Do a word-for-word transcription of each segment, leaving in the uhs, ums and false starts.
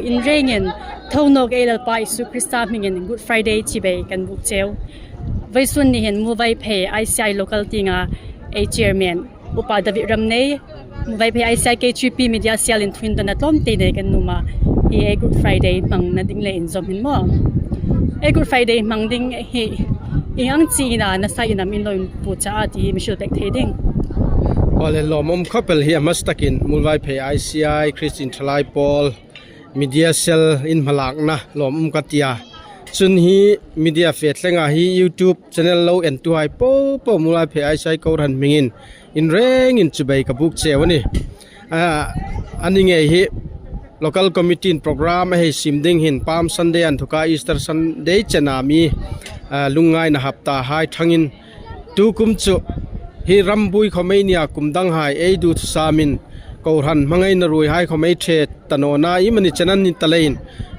In rengin, tho nawk ei Lalpa Isu Krista hmingin Good Friday chibai kan buk cheu. Vawisun ni hin Muolvaiphei I C I local tienga ei chairman, Upa David Ramnei, Muolvaiphei I C I K G P media cell in thuindonna tlawmte nei kan nuom a. Hi ei Good Friday hmangna ding le inzawm hin maw. Ei Good Friday hmang ding hi ieng ang chi ina nasa in am in lo inpuocha a ti hi mi hrilpek thei ding. Aw le, lawmum khawp el hi a hmasa takin Muolvaiphei I C I Christian Thalai Pawl media cell in hmalakna lawmum ka tia. Chun hi media fe thlenga hi YouTube channel lo entuhai popo Muolvaiphei I C I kohran hmingin in rengin chibai ka buk cheu a nih. A, a ni ngei hi local committee in program a hei siem ding hin Palm Sunday a inthoka Easter Sunday chena mi, a, lungngaina hapta hai thangin tukum chu hi ram buoi khawm ei nia, kum danghai ei dit thusaamin kohran hmangaina ruoihai khawm ei ṭhe ta nawna iemani chen a ni ta leiin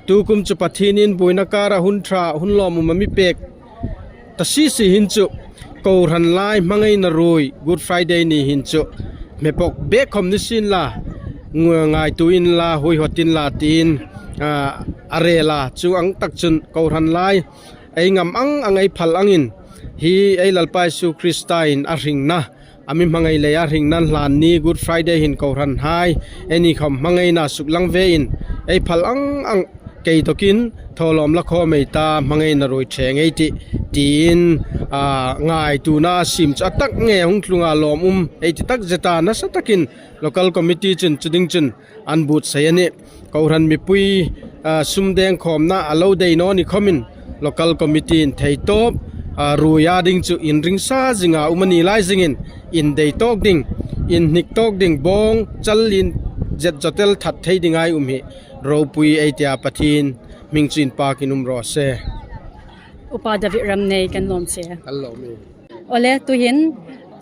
tukum chu Pathienin buoina kara hun ṭha, hun lawmum a mi pek ta si si hin chu kohran lai hmangaina ruoi Good Friday ni hin chu hmepok bek khawm ni sien la, ngu-, ngaituo inla, huoihawt inla tiin, a, a rel a. Chuong ang tak chun kohran lai ei ngam ang ang ei phal angin hi ei Lalpa Isu Krista'n a hringna, a mi hmangai leia hringna hlan ni Good Friday hin kohranhai eini khawm hmangaina suklang vein ei phal ang ang, kei tokin thawlawm la khawm ei ta, hmangaina ruoi ṭhe ngei ei tih, tiin, a, ngaituona a siem chu a tak ngei a hung tlunga lawmum ei ti takzeta nasa takin local committee chun chu ding chun an buotsai a nih. Kohran mipui, a, sum deng khawmna a lo dei naw ni khawmin local committee in theitawp, a, ruoia ding chu inring sa zinga um a ni lai zingin indei tawk ding, inhnik tawk ding, bawng chal in zet zotel that thei dinga ei um hi ropui ei tia Pathien hming chu inpakin um raw se. Upa David Ramnei kan lawm che. Kan lawm e. Aw le, tuhin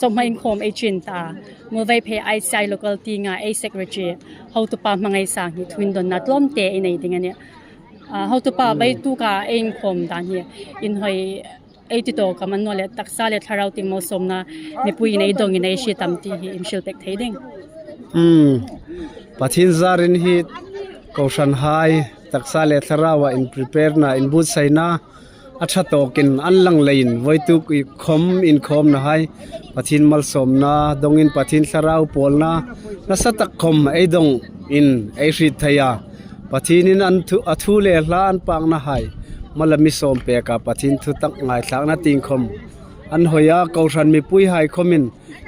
chawhma inkhawm ei chin ta. Muolvaiphei I C I local tienga ei secretary, hotupa Hmangaisang hi thuindonna tlawmte ei nei ding a nih. A, hotupa, hmm, vawituk a ei inkhawm dan hi inhawi ei ti tawk am a ni naw le, taksa le thlarau tieng malsawmna mipuiin ei dawngin ei hriet am ti hi mi hrilpek thei ding. Hmm. Pathien zarin hi kohranhai taksa le thlarauin prepare-na, inbuotsaina a ṭha tawkin an lang leiin vawituk khawm inkhawmnahai Pathien malsawmna dawngin Pathien thlarau pawlna nasa tak khawm ei dawngin ei hriet thei a. Pathienin a thu, a thu le hla an paknahai mal a mi sawm pek a, Pathien thutak ngaithlakna tieng khawm an hawi a, kohran mipuihai khawmin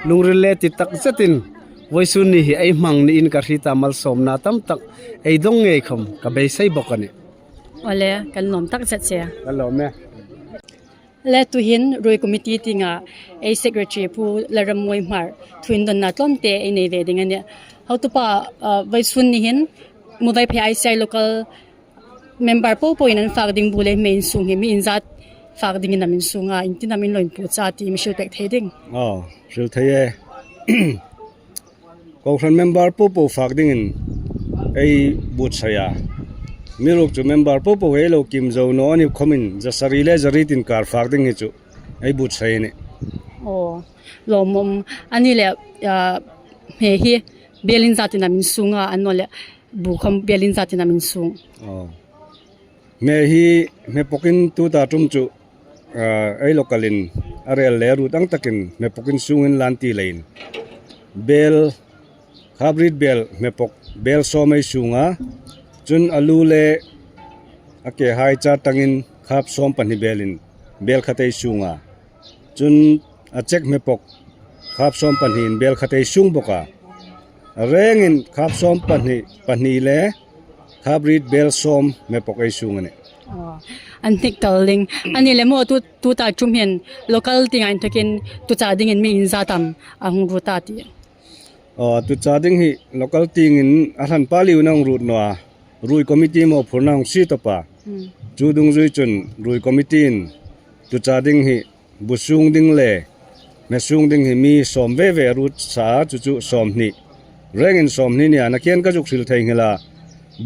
lungril le ti takzetin vawisun ni hi ei hmang niin ka hriet a, malsawmna tam tak ei dawng ngei khawm ka beisei bawk a nih. Aw le, kan lawm takzet che. Kan lawm e. Le tuhin ruoi committee tienga ei secretary Pu Lalrammawi Hmar thuindonna tlawmte ei nei ve ding a nih. Hotupa, a, vawisun ni hin Muolvaiphei I C I local member popoin an fak ding bu le hme insung hi mi inzat fak dingin am insung a, iengtin am in lo inpuocha ti mi hrilpek thei ding. Aw, hril thei e. Kohran member popo fak dingin ei buotsai a. Amiruokchu member popo ei lo kim zo naw a ni khawmin zasari le zariet inkar fak ding hi chu ei buotsai a nih. Aw, lawmum a ni le, a, hme hi bel inzatin am insung a, a ni naw le bu khawm bel inzatin am insung. Aw. Hme hi, hmepokin tuta ṭum chu, a, ei local-in a rel le ruot ang takin hmepokin sung inla ti leiin bel, khapriet bel hmepok bel sawm ei sung a, chun alu le a kehai char tangin khap sawm pahni belin bel khat ei sung a. Chun a chek hmepok khap sawm pahniin bel khat ei sung bawk a. A rengin khap sawm pahni, pahni le khapriet bel sawm hmepok ei sung a nih. Aw, an hnik tal ding. A ni le maw, tu, tuta ṭum hin local tienga inthokin tuchah dingin mi inzat am a hung ruot a ti? Aw, tuchah ding hi local tiengin a hranpa liuna hung ruot naw a. Ruoi committee mawphurna hung sie tawp a. Hmm. Chu dungzui chun ruoi committee-in tuchah ding hi bu sung ding le hme sung ding hi mi sawm ve ve a ruot sa a, chu chu sawmhni. Rengin sawmhni nia, nakian ka zuk hril thei nghal a.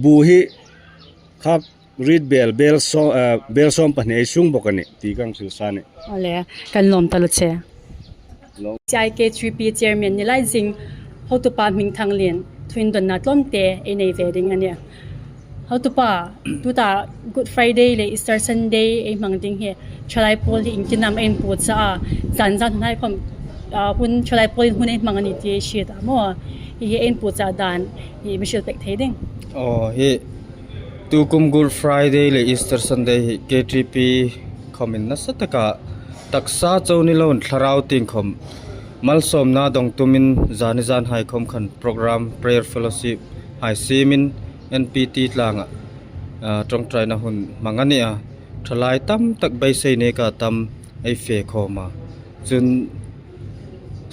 Bu hi khapriet bel, bel sawm, eh, bel sawm pahni ei sung bawk a nih, ti ka hang hril sa a nih. Aw le, kan lawm taluo che. Lawm. C I K three P chairman ni lai zing, hotupa Hmingthanglien, thuindonna tlawmte ei nei ve ding a nih. Hotupa, tuta Good Friday le Easter Sunday ei hmang ding hi, thalai pawl hi iengtin am ei inpuocha a, zan zan hun hai khom, ah, hun thalai pawl in hun ei hmang a ni ti ei hriet a maw. Hi hi ei inpuocha dan hi mi hril pek thei ding. Aw, hi tukum Good Friday le Easter Sunday hi K T P khomin nasa taka taksa chau ni loin thlarau tieng khom malsawmna dong tumin zani zan hai khom khan program prayer fellowship hai siemin N P T tlanga, ah, ṭawngṭaina hun hmang a ni a. Thalai tam tak beisei neka tam ei fe khawm a. Chun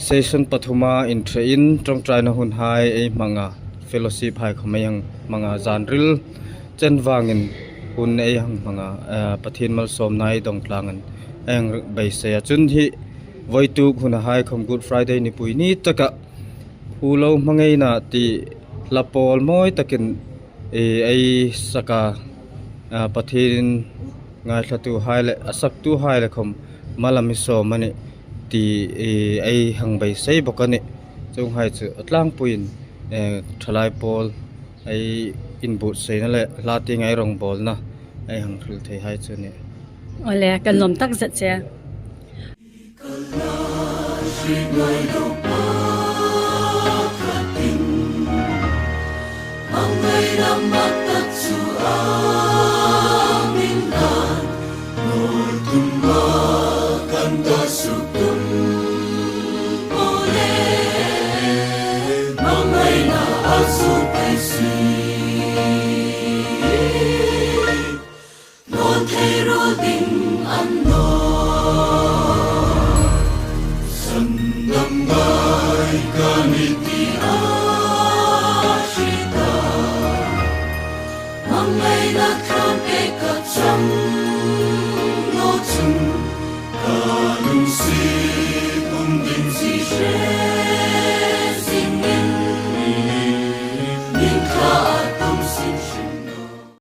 session pathuma inṭhein ṭawngṭaina hun hai ei hmang a, fellowship hai khom ei hang hmang a, zanril chen vangin hun ei hang hmang a, eh, Pathien malsawmna ei dong tlangin ei hang beisei a. Chun hi voituk hun hai khom Good Friday nipui ni taka hu lo hmangaina ti hla pawl mawi takin, eh, ei saka, ah, Pathien ngaithlatu hai le a saktu hai le khom mal a mi sawm a nih ti, eh, ei hang beisei bawk a nih. Chuonghai chu a tlangpuiin, eh, thalai pawl ei inbuotsaina le hla tieng ei rongbawlna ei hang hril thei hai chu a nih. Awle, kan lawm tak zet che. Nawn thei ruol ding an naw. Sandam ngai ka ni ti a hriet a. Hmangaina